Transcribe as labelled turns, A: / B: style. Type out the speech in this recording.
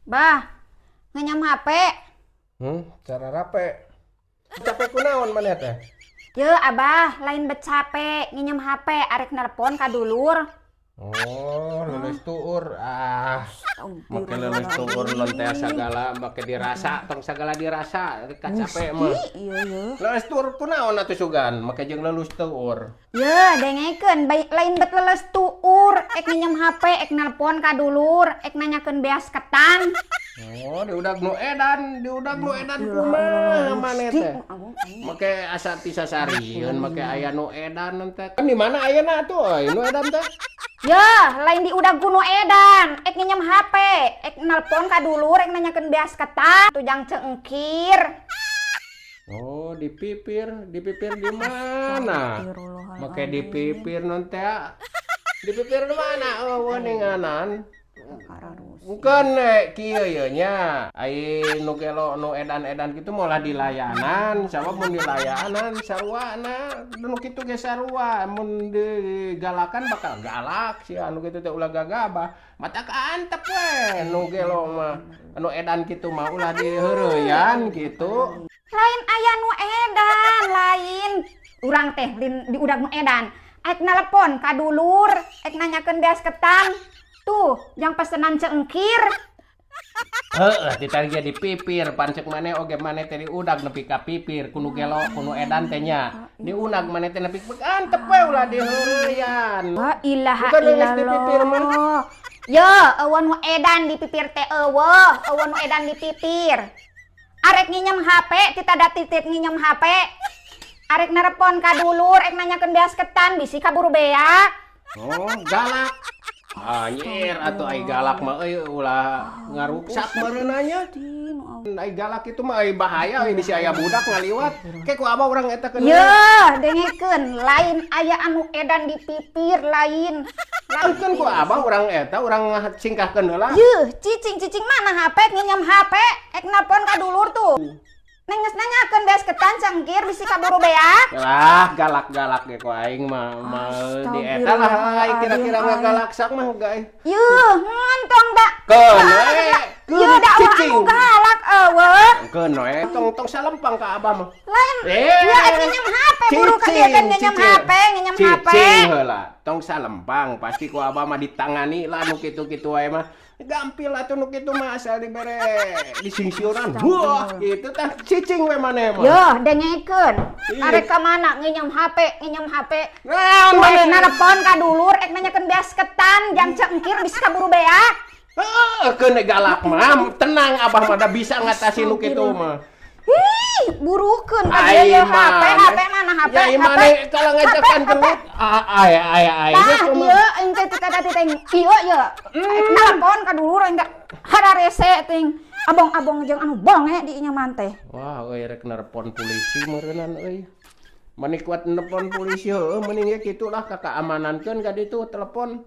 A: Bah, nginjem HP.
B: Cara rape. Capek kunaon maneh teh?
A: Ye, Abah, lain bet capek, nginjem HP arek nelpon ka dulur.
B: Oh, leuleus tuur. Ah, make leuleus tuur non teh sagala make dirasa, tong sagala dirasa, kacape mah.
A: Iya, iya.
B: Leuleus tuur kunaon atuh sugan, make jeung leuleus tuur?
A: Ye, dengekeun, baik lain bet leuleus tuur, ek nginjem HP, ek nelpon ka dulur, ek nanyakeun beas ketan.
B: Oh, diudag nu edan, diudag nu edan kumaha maneh teh? Make asa ti sasarieun, make aya nu edan teh. Kan di mana ayeuna atuh euy nu edan teh?
A: Ya, lain diudag ku nu edan, ek nginjem HP, ek nelpon ka dulur, ek nanyakeun beas ketan, tujang cengkir.
B: Oh, di pipir, di pipir di mana? Make di pipir non teh. Di pipir di mana? Oh, ninganan. Bukan kieu ye nya. Ai nu gelo nu edan-edan kitu molah dilayanan, sabab mun dilayanan saruana nu kitu ge sarua, mun digalakan bakal galak sia nu kitu teh, ulah gagabah. Matak antep we nu gelo mah. Anu edan kitu mah ulah diheureuyaan kitu.
A: Lain aya nu edan, lain. Urang teh lin diudag nu edan. Ek nelpon ka dulur, ek nanyakeun beas ketan. Tuh, yang pesenan cengkir.
B: Heeh, ditarik di pipir, pan cek maneh oge maneh teh diudag nepi ka pipir ku nu gelo, ku nu edan teh nya. Diudag maneh teh nepi antep we, ulah diheureuyaan.
A: La ilaha
B: Bukan geus di pipir mah.
A: Illallah. Yo, euweuh nu edan di pipir teh euweuh, euweuh nu edan di pipir. Arek nginjem HP, titada titik nginjem HP. Arek nerepon ka dulur, ek nanyakeun beas ketan, bisi kaburu beak.
B: Oh, galak. Anjir, atuh ai galak mah euy ulah ngaruksak meureunna nya. Ai galak itu mah ai bahaya euy, bisi aya budak ngaliwat. Ke ku abah urang eta keun.
A: Ye, dengekeun, lain aya anu edan di pipir, lain.
B: Keun ku abah urang eta, urang singkahkeun heula.
A: Yuh, cicing cicing mana HP, nginjem HP, ek nelpon ka dulur tuh. Neng geus nanyakeun beas ketan cangkir bisi kaburu beak.
B: Lah, galak-galak ge ku aing mah mah di eta lah ai kira-kira ngagalak sak mah gae.
A: Yuh, ngontong da.
B: Keun we.
A: Yuh, da euweuh
B: Cicing.
A: Anu galak euweuh.
B: Keun we, tong tong salempang ka abah mah.
A: Lain.
B: Eh,
A: Ya, ek nginjem HP buru ka dieu kan nginjem
B: cicing.
A: HP, nginjem HP.
B: Cicing heula, tong salempang, pasti ku abah mah ditangani lah nu kitu-kitu wae mah. Gampil atuh nu kitu mah asal dibere disingsiuran. Wah, gitu tah cicing we maneh mah.
A: Yo, dengekeun.
B: Ih.
A: Arek ka mana nginjem HP, nginjem HP.
B: Naon
A: Tuh, ek
B: maneh?
A: Nelpon ka dulur, ek nanyakeun beas ketan, jang cengkir bisi kaburu beak.
B: Heeh, keun galak mah, tenang, abah mah da bisa ngatasi nu kitu mah.
A: Ih, burukeun ka dieu ye HP, HP mana HP?
B: Ya
A: HP.
B: maneh kalau ngajakan gelut, ah, ay ay ay.
A: Tah, ieu aing teh teu tadi teh ieu ye. Ek nelpon ka dulur aing teh hararese ting. Abong-abong jeung anu bonge di inyaman teh.
B: Wah, euy, rek nelpon polisi meureunnan euy. Meni kuat nelpon polisi heueuh, mending ge kitu lah ka keamanankeun ka ditu telepon.